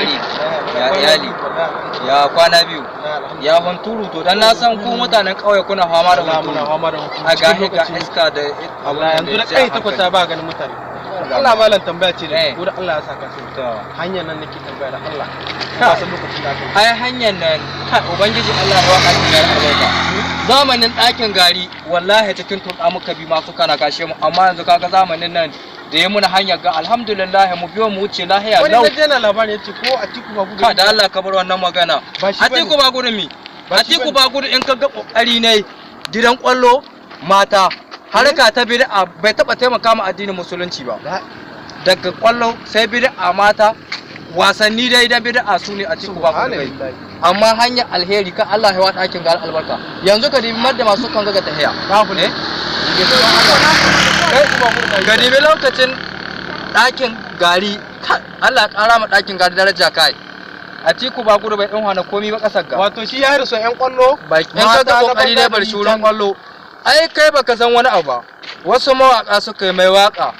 Kokari, ya iyali, ya kwana biyu, ya hunturu? To, dan na san ku mutanen ƙauye kuna fama da Wallahi muna hunturu. fama da hunturu. A Cikin ga ga lokaci. iska da Wallahi yanzu da kai takwas ta ba ganin mutane. Allah, malam, tambaya ce da ko da Allah ya saka su. To. Hanyar nan nake tambaya da Allah. Ka. Ka san lokacin da aka yi. Ai hanyar nan, kai, ubangiji Allah ya wa ɗakin gari albarka. Zamanin ɗakin gari, wallahi cikin turɗa muka bi masu kana kashe mu, amma yanzu kaga zamanin nan da ya muna hanyar ga, alhamdulillah, mu biyo mu wuce lahiya Wani lau. na je na labarin yace ko Atiku ba gudu. Ka da Allah ka bar wannan magana. Ba shi bane. Atiku ba gudu mi? Ba shi Atiku bane. ba gudu, in ka ga kokari ne gidan kwallo, mata, harka ta bid'a, bai taba taimaka ma addinin musulunci ba. Daga kwallo sai bid'a, mata, wasanni dai da bid'a, su ne Atiku ba gudu bai. Subhanallah. Amma hanyar alheri kan Allah ya wa ɗakin gar albarka. Yanzu ka dibi madda masu kan ga tahiya. Babu ne. Eh? Ka dibi lokacin ɗakin gari, Allah ya ƙara ma ɗakin gari daraja. Kai, Atiku ba gudu bai ɗan hana komi ba ƙasar ga. Wato shi ya rasu yan kwallo. In ka ga kokari ne, bar shuran kwallo. Ai kai baka san wani abu ba, wasu mawaka suka yi mai waka,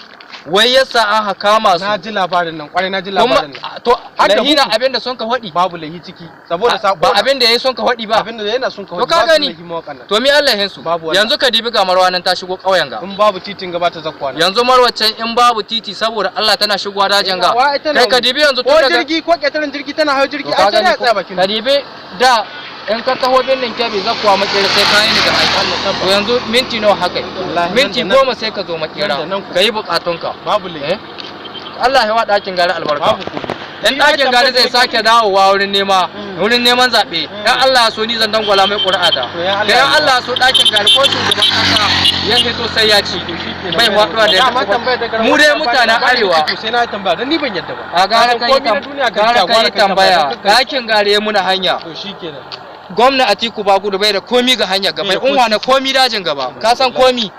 wai yasa an haka masu. Na ji labarin nan kwarai, na ji Kuma labarin nan. to Har da lahina bugu. Abinda sun ka faɗi. Babu lahi ciki saboda sako. Ba abinda yayi sun ka faɗi ba. Abinda yana sun ka To ka faɗi, babu gani. lahi mawaƙan nan. To mi Allah hinsu? Babu wannan. Yanzu ka dibi ga Marwa nan ta shigo ƙauyen ga. In babu titin gaba ta zakwa nan. Yanzu Marwa can, in babu titi, saboda Allah tana shigowa dajin ga? Wa ita Kai, ka dibi yanzu ko tun daga jirgi, ko ƙetaren jirgi, tana hau jirgi. To ka Ai gani tana ko? tsaya bakin. Ka dibi da in ka taho birnin Kebbi zakkuwa Makera sai ka yi ni ga aiki. To yanzu minti nawa haka? Wallahi Minti nan da nan. 10 sai ka zo Makera Nan da nan ku. ka yi bukatunka. Babu laifi. Eh, Allah ya wa ɗakin gari albarka. Babu kuɗi. In ɗakin gari zai sake dawowa wurin nema, wurin neman zaɓe, in Allah ya so, ni zan dangwala mai ƙuri'a ta. To ya Allah Da ya in Allah ya so, ɗakin gari ko shugaban ƙasa ya fito sai ya ci, bai faɗuwa da Dama tambayar da mu dai mutanen arewa. To sai na tambaya dan ni ban yadda ba. A gara Ka kai san komi na duniya gara gaskiya, kai gwara kai tambaya. don kakkai- Ɗakin gari ya muna hanya. To shikenan. Gwamna Atiku ba gudu bai da komi ga hanya gaba, Bai da in wane komi dajin gaba, ka san komi.